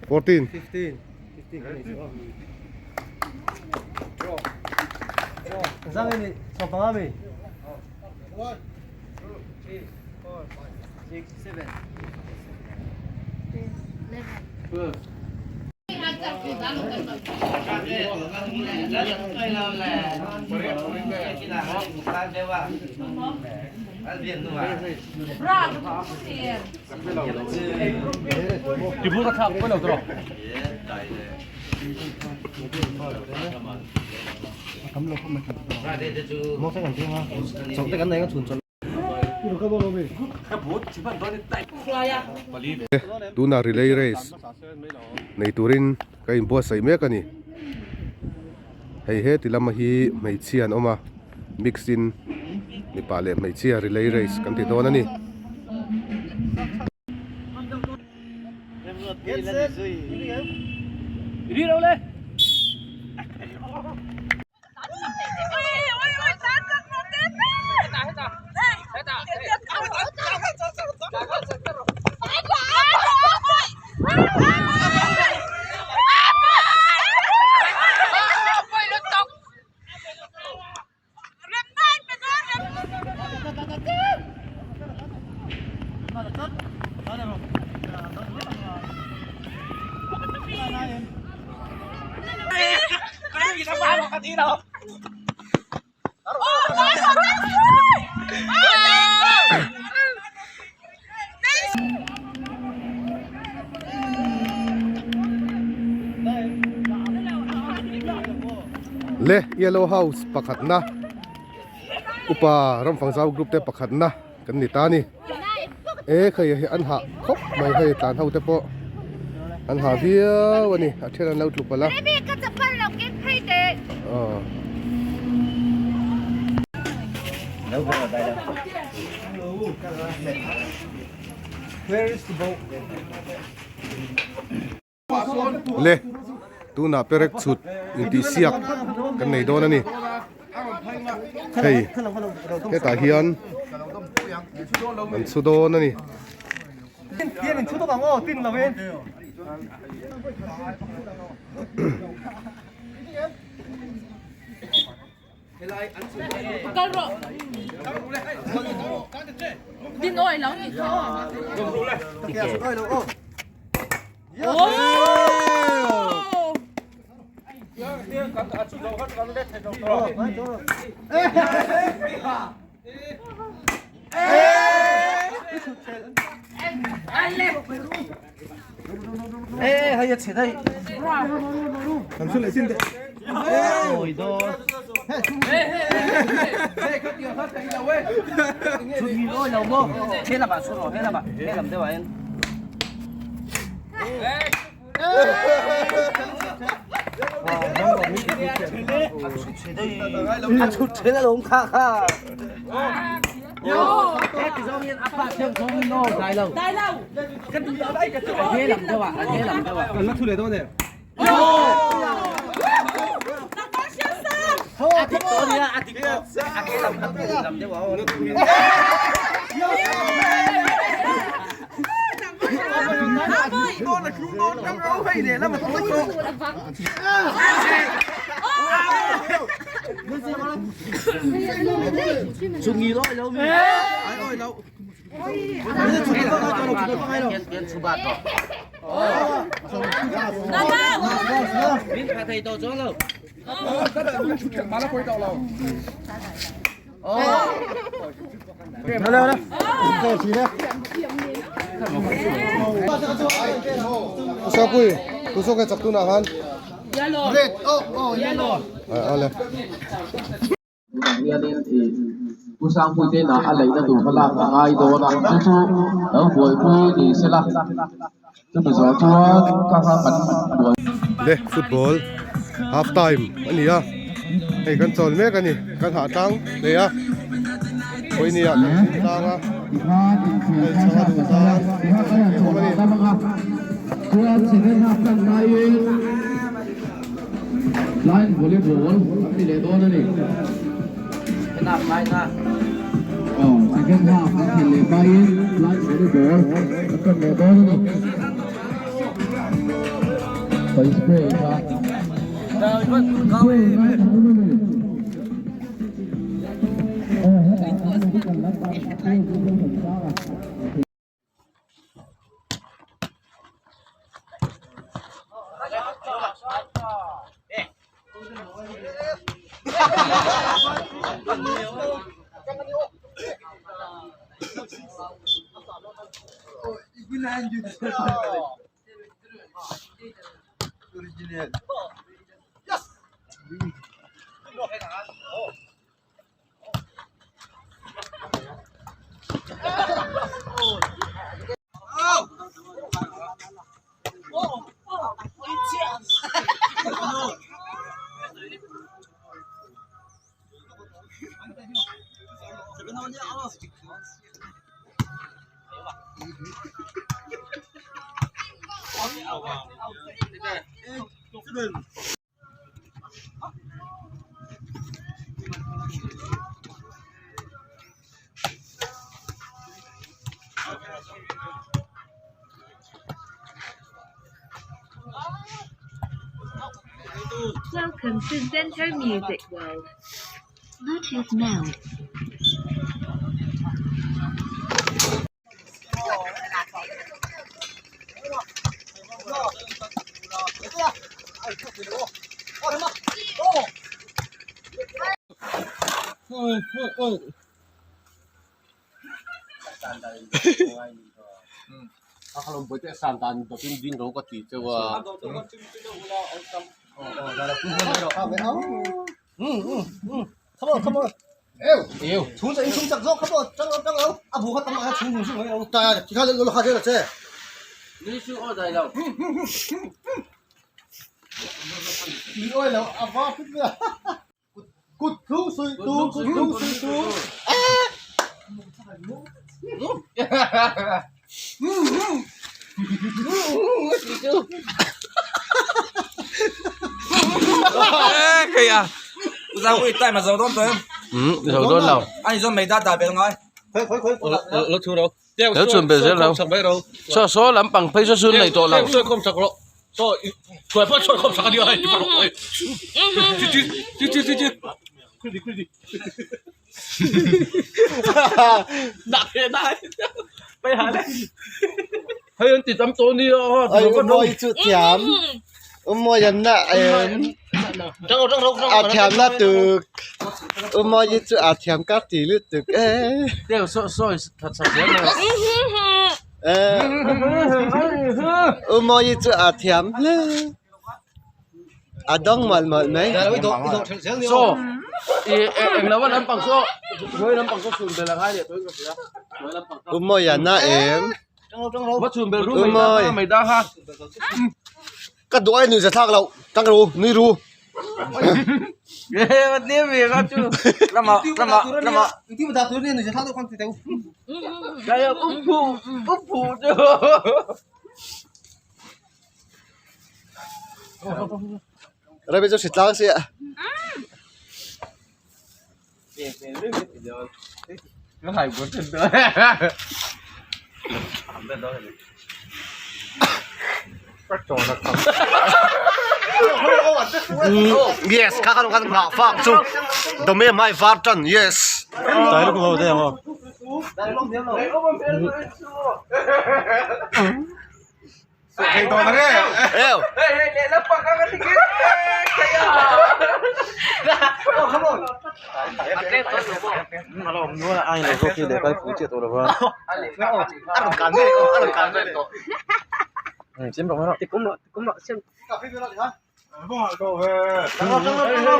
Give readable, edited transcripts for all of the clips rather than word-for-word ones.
14. Tuna relay race nei turin ka inbuatsaih mek a ni. Hei heti lama hi hmeichhia an awm a mix in mipa leh hmeichhia relay race kan ti dawn a ni. Le Yellow House pakhatna Upa Ramfangzau group te pakhatna kan ni ta a ni. E khai hi an hah khawp mai hei tlan ho te pawh an hah viau a ni a then an lo tlu palh a. Aw. Le tunah perek chhut intihsiak kan nei dawn a ni hei hetah hian an chhu dawn a ni. Usapui, tusok e chak tunah khan. Red, oh, oh, yellow. Awle. Tunah hianin ih Pu Sangpuite inah a leihna tur kha lak a ngai dawn a, chu chu lo buaipui ni sela chumi zawh chuan ka kha kan buai. Le football half time a ni a, hei kan chawl mek a ni, kan hah tlang hle a, pawini ah kan zing tlang a, hei chhang a duh tan a awm a ni. Blind volleyball an ti leh dawn a ni. Aw. Second half an khelh leh hmain blind volleyball an rawn leh dawn a ni. Khawi spray kha. Spray ngai kan awm a ni. Aw hetah kan medical lampang spray chu kan rawn chang a. Welcome to Zento Music World. Bluetooth mode. Come on, come on. Chhung chak in chhung chak zawk kha pawh tang lo tang lo a bu kha tam ah chhung chhung mai lo ta ti kha lo kha zel che Ni chu aw dai lo. Ni oi lo a va phit ve kut thu sui tu kut thu sui tu Lo chhun belh zel lo. Saw saw lampang phei saw sun nei tawh lo. Hei an ti tam tawh nia Ai umawi chu thiam umawi an na em a thiam na tuk umawi chu a thiam ka ti lutuk e umawi chu a thiam hle. A dawng mawlh mawlh mai. Saw i eng lo a lampang saw hnuai lampang saw chhun belh a ngai leh tawhin ka hria hnuai lampang saw. U Mawi a na em? Va chhun belh ru mai da kha mai da kha. Ka duh ai nui za thlak loh tang ru nui ru. Rabi chu hritlang si a. Yes, kha kan kan ngah fak chu. Dome mai var tan yes. Eo.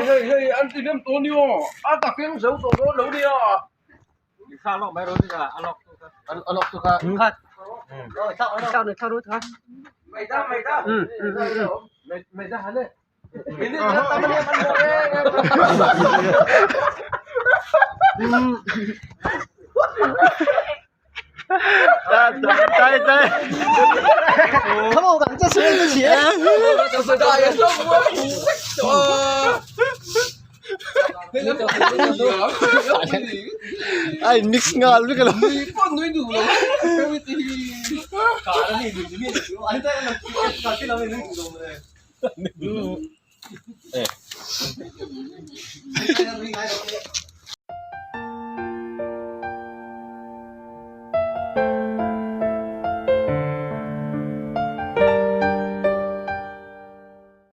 Hei hei an ti nem tawh nia a takin zo tawh dawn lo nia. Tai tai. A in mix nghal vek alo.